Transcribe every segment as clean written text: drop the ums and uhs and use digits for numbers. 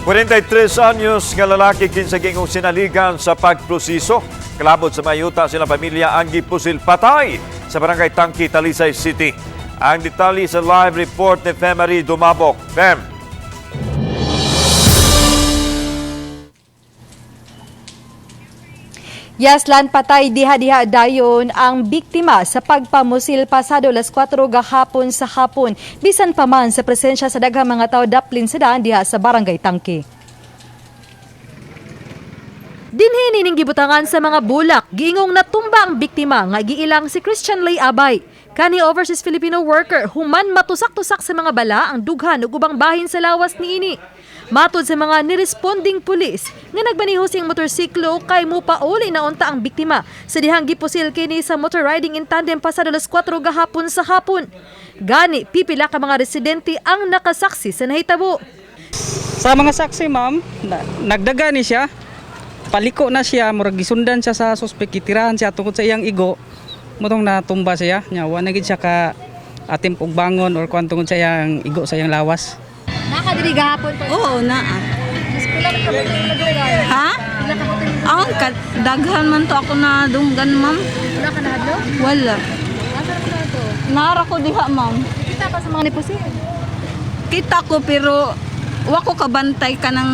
43 anyos nga lalaki kinsa giingong sinaligan sa pagproseso. Kalabot sa mayuta silang pamilya ang gipusil patay sa Barangay Tangki, Talisay City. Ang detalye sa live report ni Femary Dumabok. Fem. Yes, lan, patay diha-diha dayon ang biktima sa pagpamusil pasado las 4 gahapon sa hapon. Bisan pa man sa presensya sa daghang mga tao daplin sa daan diha sa Barangay Tangke. Dinhi nining gibutangan sa mga bulak, giingong natumba ang biktima nga giilang si Christian Lay Abay. Kani overseas Filipino worker, human matusak-tusak sa mga bala ang dughan ug ubang bahin sa lawas niini. Matod sa mga niresponding pulis nga nagmaniho siyang motorsiklo kay mupauli na unta ang biktima sa dihang gipusil kini sa motor riding in tandem pasado alas 4 gahapon sa hapon. Gani pipila ka mga residente ang nakasaksi sa nahitabo. Sa mga saksi, ma'am, nagdaga ni siya. Paliko na siya, murag gisundan siya sa suspect, gitirahan siya tungod sa iyang igo. Mutong natumba siya, nya wa na gid siya ka atim og bangon or kuan tungod sa iyang igo sa iyang lawas. Nakadiri gahapon po. Oo, naa. Ha? Ang daghan man to ako na dunggan, ma'am. Wala ka nahadlok? Wala. Asa na to? Nara ko diha, ma'am. Kita ka sa mga nipusil. Kita ko pero wa ko kabantay ka ng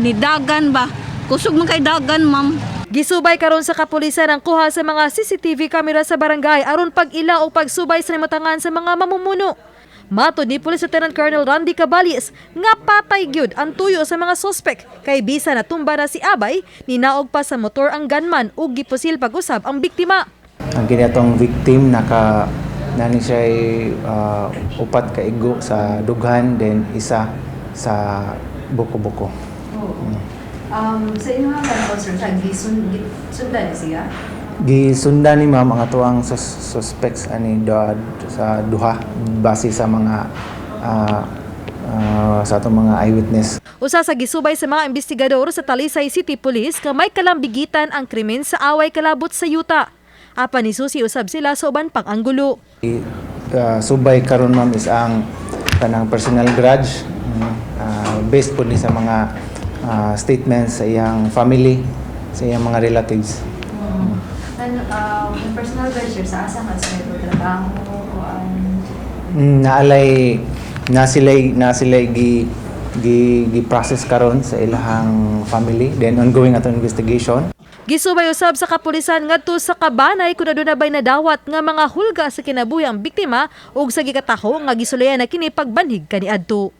nidagan ba. Kusog man kay dagan, ma'am. Gisubay karon sa kapulisan ang kuha sa mga CCTV camera sa barangay aron pag-ila o pagsubay sa namutangan sa mga mamumuno. Matod ni Police Lieutenant Colonel Randy Caballes nga patay gyud ang tuyo sa mga sospek kay bisa natumba na si Abay, ninaog pa sa motor ang gunman ug gipusil pag-usab ang biktima. Ang kini atong victim naka nani siya upat ka igo sa dughan, then isa sa buko-buko. Sa inyo nga concern sa gisundan siya? Gisundan ni ma'am ang atoang suspects ani sa duha base sa mga sa atong mga eyewitness. Usa sa gisubay sa mga investigador sa Talisay City Police ka may kalambigitan ang krimen sa away kalabot sa yuta. Apan ni susi usab sila sa uban pang anggulo. Subay karon, ma'am, is ang kanang personal grudge, based po ni sa mga statements sa iyang family, sa iyang mga relatives. Ano, yung personal pressure sa asa man sa ito trabaho o ang Naalay na sila gi gi gi process karon sa ilahang family, then ongoing atong investigation. Gisubay usab sa kapulisan ngadto sa Kabanay kung aduna bay nadawat nga mga hulga sa kinabuhi ang biktima ug sa gikataho nga gisulayan na kini pagbanhig kaniadto.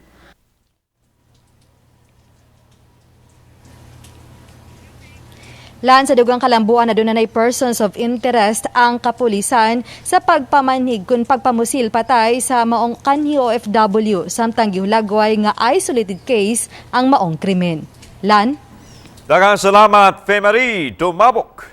Lan, sa dugang kalambuan, aduna nay persons of interest ang kapulisan sa pagpamanhig kun pagpamusil patay sa maong kanhi OFW samtang gihulagway nga isolated case ang maong krimen. Lan. Daghang salamat, Femary Dumabok.